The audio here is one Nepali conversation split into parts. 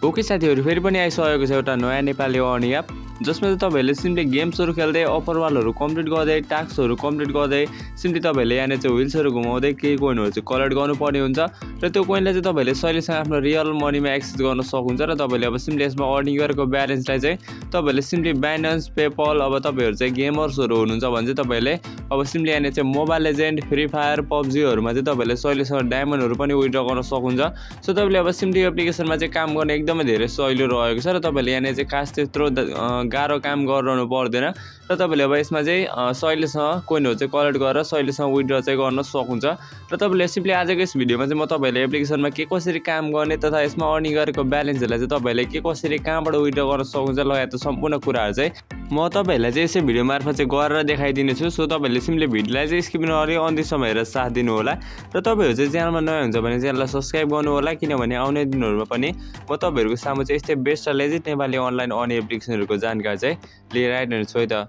ओके साथीहरु, फेरि पनि आइसकेको छ एउटा नयाँ नेपाली अर्निङ एप जसमा चाहिँ तपाईहरुले सिम्पली गेम्सहरु खेल्दै अफरवालहरु कम्प्लिट गर्दै टास्कहरु कम्प्लिट गर्दै सिम्पली तपाईहरुले यहाँ चाहिँ व्हील्सहरु घुमाउँदै केही कोइनहरु चाहिँ कलेक्ट गर्नुपर्ने हुन्छ र त्यो कोइनलाई चाहिँ तपाईहरुले सहिलेसँग आफ्नो रियल मनीमा एक्सेस गर्न सक्नुहुन्छ र तपाईहरुले अब सिम्पली यसमा अर्निङ गरेको ब्यालेन्सलाई चाहिँ तपाईहरुले सिम्पली बाइनान्स पेपल अब तपाईहरु चाहिँ गेमर्सहरु हुनुहुन्छ भने चाहिँ तपाईहरुले अब सिम्पली यहाँ चाहिँ मोबाइल लेजेन्ड फ्री फायर पबजीहरुमा चाहिँ तपाईहरुले सहिलेसँग डायमन्डहरु पनि विथड्र गर्न सक्नुहुन्छ सो तपाईहरुले अब सिम्पली एप्लिकेसनमा चाहिँ काम गर्ने एकदमै धेरै सजिलो रहेको छ र तपाईहरुले यहाँ चाहिँ खास त्यत्रो गाह्रो काम गरिरहनु पर्दैन र तपाईहरुले अब यसमा चाहिँ सहिलेसँग कोइनहरु चाहिँ कलेक्ट गरेर सहिलेसँग विथड्र चाहिँ गर्न सक्नुहुन्छ र तपाईहरुले सिम्पली आजको यस भिडियोमा चाहिँ म तपाईहरुले एप्लिकेसनमा के कसरी काम गर्ने तथा यसमा अर्निङ गरेको ब्यालेन्सहरुलाई चाहिँ तपाईहरुले के कसरी कहाँबाट विथड्र गर्न सक्नुहुन्छ लगायत सम्पूर्ण कुराहरु चाहिँ म तपाईहरुलाई चाहिँ यसै भिडियो मार्फत चाहिँ गरेर देखाइदिने छु सो तपाईहरुले सिम्पली भिडियोलाई चाहिँ स्किप नगरी अन्तिमसम्म हेरेर साथ दिनु होला र तपाईहरु चाहिँ च्यानलमा नयाँ हुन्छ भने च्यानललाई सब्स्क्राइब गर्नु होला किनभने आउने दिनहरुमा पनि म तपाईहरुको सामु चाहिँ यस्तै बेस्ट र लेजिट नेपाली अनलाइन अर्निङ एप्लिकेसनहरुको जानकारी चाहिँ लिएर आइरहने छु है त।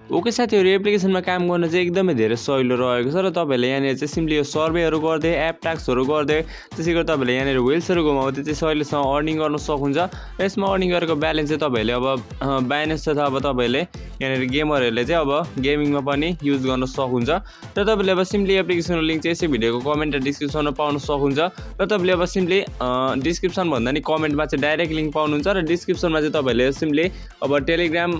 ओके साथीहरु, एप्लिकेसनमा काम गर्न चाहिँ एकदमै धेरै सजिलो रहेको छ र तपाईहरुले यहाँ चाहिँ सिम्पली यो सर्वेहरु गर्दै एप टास्कहरु गर्दै त्यसैगरी तपाईहरुले यहाँ व्हील्सहरु घुमाउँदै चाहिँ सहिलेसँग अर्निङ गर्न सक्नुहुन्छ र यसमा अर्निङ गरेको ब्यालेन्स चाहिँ तपाईहरुले अब बाइनान्स तथा अब तपाईहरुले यहाँ गेमरहरुले चाहिँ अब गेमिङमा पनि युज गर्न सक्नुहुन्छ र तपाईहरुले अब सिम्पली एप्लिकेसनको लिंक चाहिँ यसै भिडियोको कमेन्ट र डिस्क्रिप्सनमा पाउन सक्नुहुन्छ र तपाईहरुले अब सिम्पली डिस्क्रिप्सन भन्दा नि कमेन्टमा चाहिँ डाइरेक्ट लिंक पाउनुहुन्छ र डिस्क्रिप्सनमा चाहिँ तपाईहरुले सिम्पली अब टेलिग्राम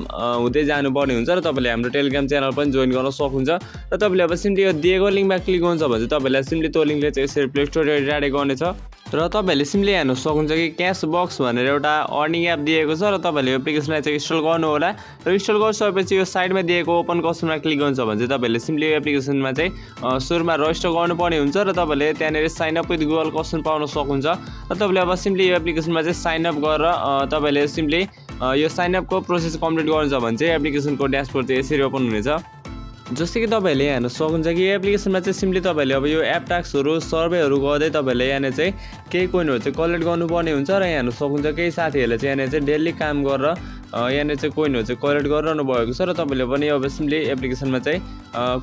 हुँदै जानुपर्ने हुन्छ र तपाईहरुले हाम्रो टेलिग्राम च्यानल पनि जोइन गर्न सक्नुहुन्छ र तपाईहरुले अब सिम्पली यो दिएको लिंकमा क्लिक गर्नुहुन्छ भने चाहिँ तपाईहरुलाई सिम्पली त्यो लिंकले चाहिँ यसरी प्ले स्टोरबाट डाइरेक्ट गर्नेछ र तपाईहरुले सिम्पली हेर्न सक्नुहुन्छ कि क्याश बक्स भनेर एउटा अर्निङ एप दिएको छ र तपाईहरुले यो एप्लिकेसनलाई चाहिँ इन्स्टल गर्नु होला र इन्स्टल गरिसकेपछि यो साइडमा दिएको ओपन कस्टमरमा क्लिक गर्नुहुन्छ भने चाहिँ तपाईहरुले सिम्पली यो एप्लिकेसनमा चाहिँ सुरुमा रजिस्टर गर्नुपर्ने हुन्छ र तपाईहरुले त्यहाँनेर sign up with Google custom पाउन सक्नुहुन्छ र तपाईहरुले अब सिम्पली यो एप्लिकेसनमा चाहिँ साइन अप गरेर तपाईहरुले सिम्पली यो साइन अपको प्रोसेस कम्प्लिट गर्नुहुन्छ भने चाहिँ एप्लिकेसनको ड्याशबोर्ड चाहिँ यसरी ओपन हुनेछ जस्तै कि तपाईहरुले हेर्न सक्नुहुन्छ कि एप्लिकेसनमा चाहिँ सिम्पली तपाईहरुले अब यो एप टास्कहरु सर्वेहरु गर्दै तपाईहरुले यहाँ चाहिँ केही कोइनहरु चाहिँ कलेक्ट गर्नुपर्ने हुन्छ र यहाँ हेर्न सक्नुहुन्छ केही साथीहरुले चाहिँ यहाँ चाहिँ डेली काम गरेर यहाँ चाहिँ कोइनहरु चाहिँ कलेक्ट गरिरहनु भएको छ र तपाईहरुले पनि अब सिम्पली एप्लिकेसनमा चाहिँ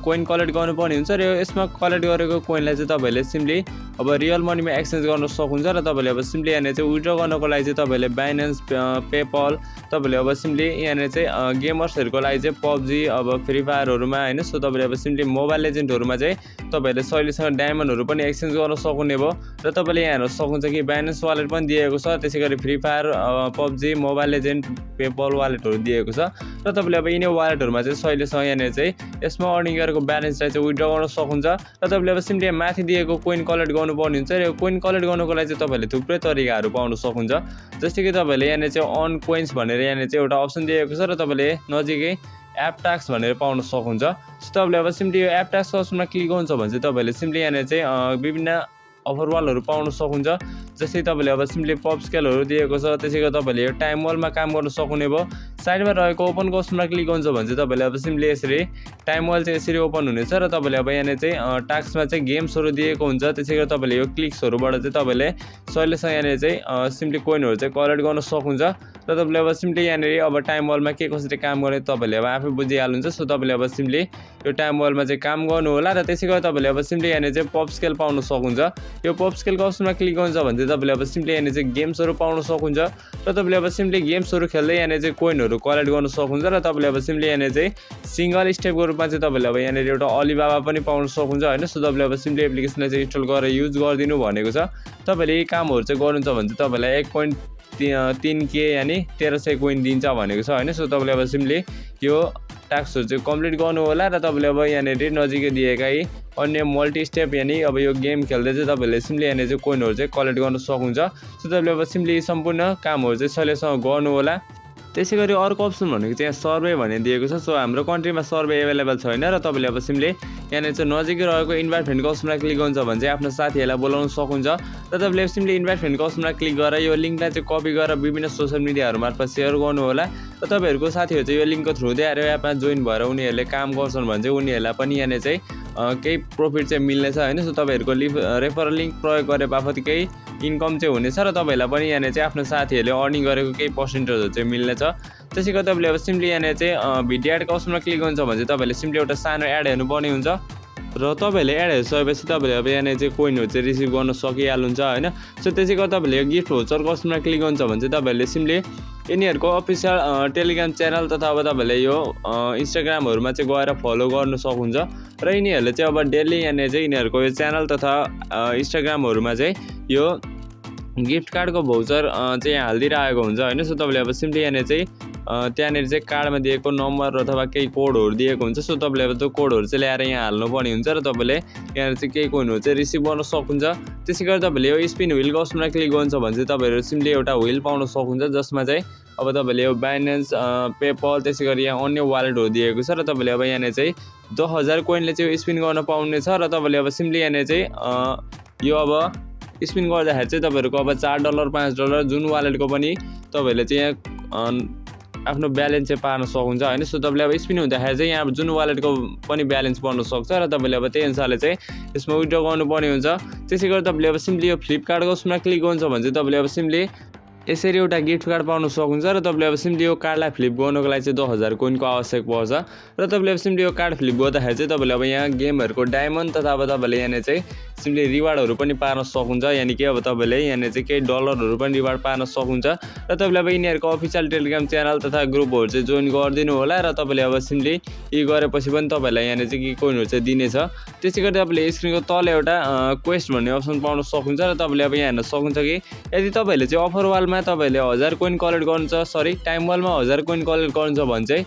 कोइन कलेक्ट गर्नुपर्ने हुन्छ र यसमा कलेक्ट गरेको कोइनलाई चाहिँ तपाईहरुले सिम्पली अब रियल मनीमा एक्सचेन्ज गर्न सक्नुहुन्छ र तपाईहरुले अब सिम्पली यहाँ चाहिँ विथड्र गर्नको लागि चाहिँ तपाईहरुले बाइनान्स पेपल तपाईहरुले अब सिम्पली यहाँ चाहिँ गेमर्सहरुको लागि चाहिँ पबजी अब फ्री फायरहरुमा हैन सो तपाईहरुले अब सिम्पली मोबाइल लेजेन्डहरुमा चाहिँ तपाईहरुले सहिलेसँग डायमन्डहरु पनि एक्सचेन्ज गर्न सक्ने भयो र तपाईहरुले यहाँ हेर्न सक्नुहुन्छ कि बाइनान्स वालेट पनि दिएको छ त्यसैगरी Free Fire PUBG Mobile Legend PayPal वालेटहरु दिएको छ र तपाईहरुले अब यिनै वालेटहरुमा चाहिँ सहिलेसँग यहाँ चाहिँ यसमा अर्निङ गरेको ब्यालेन्सलाई चाहिँ विथड्र गर्न सक्नुहुन्छ र तपाईहरुले अब सिम्पली माथि दिएको कोइन कलेक्ट गर्नुपर्ने हुन्छ र यो कोइन कलेक्ट गर्नको लागि चाहिँ तपाईहरुले थुप्रै तरिकाहरु पाउन सक्नुहुन्छ जस्तै कि तपाईहरुले यहाँ चाहिँ अन कोइन्स भनेर यहाँ चाहिँ एउटा अप्सन दिएको छ र तपाईहरुले नजिकै एप टास्क भनेर पाउन सक्नुहुन्छ सो तपाईहरुले अब सिम्पली यो एप टास्क अप्सनमा क्लिक गर्नुहुन्छ भने चाहिँ तपाईहरुले सिम्पली यहाँ चाहिँ विभिन्न अफरवालहरु पाउन सक्नुहुन्छ जस्तै तपाईहरुले अब सिम्पली पप स्केलहरु दिएको छ त्यसैगरी तपाईहरुले यो टाइम वालमा काम गर्न सक्ने भयो साइडमा रहेको ओपन कस्टममा क्लिक गर्नुहुन्छ भने चाहिँ तपाईहरुले अब सिम्पली यसरी टाइम वाल चाहिँ यसरी ओपन हुनेछ र तपाईहरुले अब यहाँ चाहिँ टास्कमा चाहिँ गेम्सहरु दिएको हुन्छ त्यसैगरी तपाईहरुले यो क्लिक्सहरुबाट चाहिँ तपाईहरुले सहिलेसँग यहाँ चाहिँ सिम्पली कोइनहरु चाहिँ कलेक्ट गर्न सक्नुहुन्छ र तपाईहरुले अब सिम्पली यहाँ अब टाइम वालमा के कसरी काम गर्ने तपाईहरुले अब आफै बुझिहाल्नुहुन्छ सो तपाईहरुले अब सिम्पली यो टाइम वालमा चाहिँ काम गर्नु होला र त्यसैगरी तपाईहरुले अब सिम्पली यहाँ चाहिँ पप स्केल पाउन सक्नुहुन्छ यो पप स्केलको अप्सनमा क्लिक गर्नुहुन्छ भने चाहिँ तपाईहरुले अब सिम्पली यहाँ चाहिँ गेम्सहरु पाउन सक्नुहुन्छ र तपाईहरुले अब सिम्पली गेम्सहरु खेल्दै यहाँ चाहिँ कोइनहरु कलेक्ट गर्न सक्नुहुन्छ र तपाईहरुले अब सिम्पली यहाँ चाहिँ सिंगल स्टेपको रूपमा चाहिँ तपाईहरुले अब यहाँ एउटा अलिबाबा पनि पाउन सक्नुहुन्छ हैन सो तपाईहरुले अब सिम्पली एप्लिकेसनलाई चाहिँ इन्स्टल गरेर युज गरिदिनु भनेको छ तपाईहरुले यी कामहरु चाहिँ गर्नुहुन्छ भने चाहिँ तपाईहरुलाई 1.3k यानी 1300 कोइन दिन्छ भनेको छ हैन सो तपाईहरुले अब सिम्पली यो टास्कहरु चाहिँ कम्प्लिट गर्नु होला र तपाईहरुले अब यहाँ नजिकै दिएका अन्य मल्टी स्टेप यानी अब यो गेम खेल्दै चाहिँ तपाईहरुले सिम्पली यहाँ चाहिँ कोइनहरु चाहिँ कलेक्ट गर्न सक्नुहुन्छ सो तपाईहरुले अब सिम्पली सम्पूर्ण कामहरु चाहिँ सहिलेसँग गर्नु होला त्यसैगरी अर्को अप्सन भनेको चाहिँ यहाँ सर्वे भन्ने दिएको छ सो हाम्रो कन्ट्रीमा सर्वे अवेलेबल छैन र तपाईहरुले अब सिम्पली यहाँ चाहिँ नजिकै रहेको इन्भाइट फ्रेन्ड कस्टममा क्लिक गर्नुहुन्छ भने चाहिँ आफ्नो साथीहरुलाई बोलाउन सक्नुहुन्छ र तपाईहरुले सिम्पली इन्भाइट फ्रेन्ड कस्टममा क्लिक गरेर यो लिंकलाई चाहिँ कपी गरेर विभिन्न सोशल मिडियाहरु मार्फत शेयर गर्नु होला र तपाईहरुको साथीहरु चाहिँ यो लिंकको थ्रुदै आएर एपमा जोइन भएर उनीहरुले काम गर्छन् भने चाहिँ उनीहरुलाई पनि यहाँ चाहिँ केही प्रॉफिट चाहिँ मिल्नेछ हैन सो तपाईहरुको रेफरल लिंक प्रयोग गरे बापत केही इन्कम चाहिँ हुनेछ र तपाईहरुलाई पनि यहाँ चाहिँ आफ्नो साथीहरुले अर्निङ गरेको केही पर्सेन्टेजहरु चाहिँ मिल्नेछ त्यसैगरी तपाईले अब सिम्पली यहाँ चाहिँ भिडियो एडको अप्सनमा क्लिक गर्नुहुन्छ भने चाहिँ तपाईले सिम्पली एउटा सानो एड हेर्नुपर्ने हुन्छ र तपाईँहरूले एड हेरिसकेपछि तपाईँले अब यहाँनिर चाहिँ कोइनहरू चाहिँ रिसिभ गर्न सकिहाल्नुहुन्छ होइन। सो त्यसै गरी तपाईँले यो गिफ्ट भोचर कस्टमरमा क्लिक गर्नुहुन्छ भने चाहिँ तपाईँहरूले सिम्पली यिनीहरूको अफिसियल टेलिग्राम च्यानल तथा अब तपाईँले यो इन्स्टाग्रामहरूमा चाहिँ गएर फलो गर्न सक्नुहुन्छ र यिनीहरूले चाहिँ अब डेली यहाँनिर चाहिँ यिनीहरूको यो च्यानल तथा इन्स्टाग्रामहरूमा चाहिँ यो गिफ्ट कार्डको भोचर चाहिँ यहाँ हालिदिइरहेको हुन्छ होइन। सो तपाईँले अब सिम्पली यहाँनिर चाहिँ त्यहाँनिर चाहिँ कार्डमा दिएको नम्बर अथवा केही कोडहरू दिएको हुन्छ। सो तपाईँले अब त्यो कोडहरू चाहिँ ल्याएर यहाँ हाल्नुपर्ने हुन्छ र तपाईँले यहाँनिर चाहिँ केही कोइनहरू चाहिँ रिसिभ गर्न सक्नुहुन्छ। त्यसै गरी तपाईँले यो स्पिन व्हिल कस्टमरमा क्लिक गर्नुहुन्छ भने चाहिँ तपाईँहरू सिम्पली एउटा व्हिल पाउन सक्नुहुन्छ जसमा चाहिँ अब तपाईँले यो बाइनेन्स पेपल त्यसै गरी यहाँ अन्य वालेटहरू दिएको छ र तपाईँले अब यहाँनिर चाहिँ 10,000 कोइनले चाहिँ स्पिन गर्न पाउने छ र तपाईँले अब सिम्पली यहाँनिर चाहिँ यो अब स्पिन गर्दाखेरि चाहिँ तपाईँहरूको अब $4 $5 जुन वालेटको पनि तपाईँहरूले चाहिँ यहाँ आफ्नो ब्यालेन्स चाहिँ पार्न सक्नुहुन्छ होइन। सो तपाईँले अब स्पिन हुँदाखेरि चाहिँ यहाँ जुन वालेटको पनि ब्यालेन्स बढ्न सक्छ र तपाईँले अब त्यही अनुसारले चाहिँ यसमा विथड्र गर्नुपर्ने हुन्छ। त्यसै गरी तपाईँले अब सिम्पली यो फ्लिपकार्टको उसमा क्लिक गर्नुहुन्छ भने चाहिँ तपाईँले अब सिम्पली यसरी एउटा गिफ्ट कार्ड पाउन सक्नुहुन्छ र तपाईँले अब सिम्पली यो कार्डलाई फ्लिप गर्नको लागि चाहिँ 10,000 कोइनको आवश्यक पर्छ र तपाईँले अब सिम्पली यो कार्ड फ्लिप गर्दाखेरि चाहिँ तपाईँले अब यहाँ गेमहरूको डायमन्ड तथा अब तपाईँले यहाँनिर चाहिँ सिम्पली रिवार्डहरू पनि पार्न सक्नुहुन्छ यानि कि अब तपाईँले यहाँनिर चाहिँ केही डलरहरू पनि रिवार्ड पार्न सक्नुहुन्छ र तपाईँले अब यिनीहरूको अफिसियल टेलिग्राम च्यानल तथा ग्रुपहरू चाहिँ जोइन गरिदिनु होला र तपाईँले अब सिम्पली यी गरेपछि पनि तपाईँलाई यहाँनिर चाहिँ के कोइनहरू चाहिँ दिनेछ। त्यसै गरी तपाईँले स्क्रिनको तल एउटा क्वेस्ट भन्ने अप्सन पाउन सक्नुहुन्छ र तपाईँले अब यहाँ हेर्न सक्नुहुन्छ कि यदि तपाईँहरूले चाहिँ अफर वालमा तपाईँले 1000 कोइन कलेक्ट गर्नुहुन्छ टाइम वालमा 1000 कोइन कलेक्ट गर्नुहुन्छ भने चाहिँ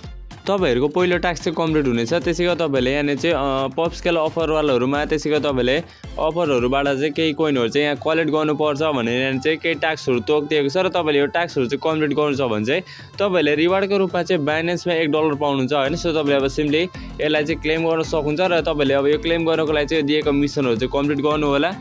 तपाईँहरूको पहिलो टास्क चाहिँ कम्प्लिट हुनेछ। त्यसै गरी तपाईँले यहाँनिर चाहिँ पप स्केल अफर वालहरूमा त्यसै गरी तपाईँले अफरहरूबाट चाहिँ केही कोइनहरू चाहिँ यहाँ कलेक्ट गर्नुपर्छ भनेर यहाँनिर चाहिँ केही टास्कहरू तोकिदिएको छ र तपाईँले यो टास्कहरू चाहिँ कम्प्लिट गर्नुहुन्छ भने चाहिँ तपाईँले रिवार्डको रूपमा चाहिँ बाइनेन्समा $1 पाउनुहुन्छ होइन। सो तपाईँले अब सिम्पली यसलाई चाहिँ क्लेम गर्न सक्नुहुन्छ र तपाईँले अब यो क्लेम गर्नको लागि चाहिँ दिएको मिसनहरू चाहिँ कम्प्लिट गर्नु होला।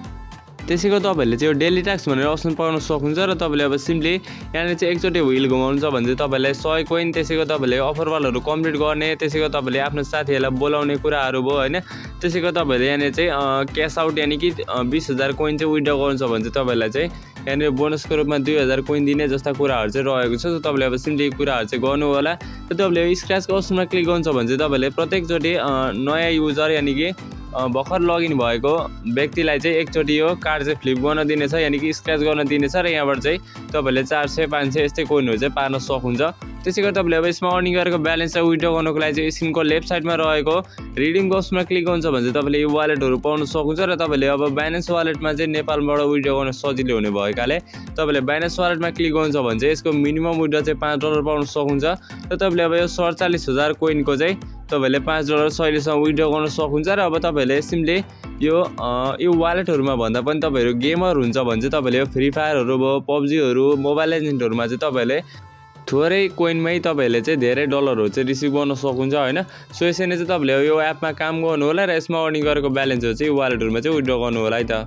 त्यसै गरी तपाईँहरूले चाहिँ यो डेली टास्क भनेर अप्सन पाउन सक्नुहुन्छ र तपाईँले अब सिम्पली यहाँनिर चाहिँ एकचोटि व्हिल घुमाउनुहुन्छ भने चाहिँ तपाईँलाई 100 कोइन त्यसै गरी तपाईँले अफर वालहरू कम्प्लिट गर्ने त्यसै गरी तपाईँले आफ्नो साथीहरूलाई बोलाउने कुराहरू भयो होइन। त्यसै गरी तपाईँले यहाँनिर चाहिँ क्यास आउट यानि कि 20,000 कोइन चाहिँ विथड्र गर्नुहुन्छ भने चाहिँ तपाईँलाई चाहिँ यहाँनिर बोनसको रूपमा 2,000 कोइन दिने जस्ता कुराहरू चाहिँ रहेको छ। सो तपाईँले अब सिम्पली कुराहरू चाहिँ गर्नु होला र तपाईँले स्क्रैचको अप्सनमा क्लिक गर्नुहुन्छ भने चाहिँ तपाईँले प्रत्येकचोटि नयाँ युजर यानि कि भर्खर लगइन भएको व्यक्तिलाई चाहिँ एकचोटि यो कार्ड चाहिँ फ्लिप गर्न दिनेछ यानि कि स्क्रैच गर्न दिनेछ र यहाँबाट चाहिँ तपाईँले 400 500 यस्तै कोइनहरू चाहिँ पार्न सक्नुहुन्छ। त्यसै गरी तपाईँले अब यसमा अर्निङ गरेको ब्यालेन्स चाहिँ विथड्र गर्नको लागि चाहिँ स्क्रिनको लेफ्ट साइडमा रहेको रिडिङ बक्समा क्लिक गर्नुहुन्छ भने चाहिँ तपाईँले यो वालेटहरू पाउन सक्नुहुन्छ र तपाईँले अब बाइनेन्स वालेटमा चाहिँ नेपालबाट विथड्र गर्न सजिलो हुने भएकाले तपाईँले बाइनेन्स वालेटमा क्लिक गर्नुहुन्छ भने चाहिँ यसको मिनिमम विथड्र चाहिँ $5 पाउन सक्नुहुन्छ र तपाईँले अब यो 47,000 कोइनको चाहिँ तपाईँले $5 सहिलेसम्म विथड्र गर्न सक्नुहुन्छ र अब तपाईँले सिम्पली यो वालेटहरूमा भन्दा पनि तपाईँहरू गेमर हुन्छ भने चाहिँ तपाईँले यो फ्री फायरहरू भयो पब्जीहरू मोबाइल लेजेन्डहरूमा चाहिँ तपाईँले थोरै कोइनमै तपाईँहरूले चाहिँ धेरै डलरहरू चाहिँ रिसिभ गर्न सक्नुहुन्छ होइन। सो यसरी नै चाहिँ तपाईँले यो एपमा काम गर्नु होला र यसमा अर्निङ गरेको ब्यालेन्सहरू चाहिँ यो वालेटहरूमा चाहिँ विथड्र गर्नु होला है त।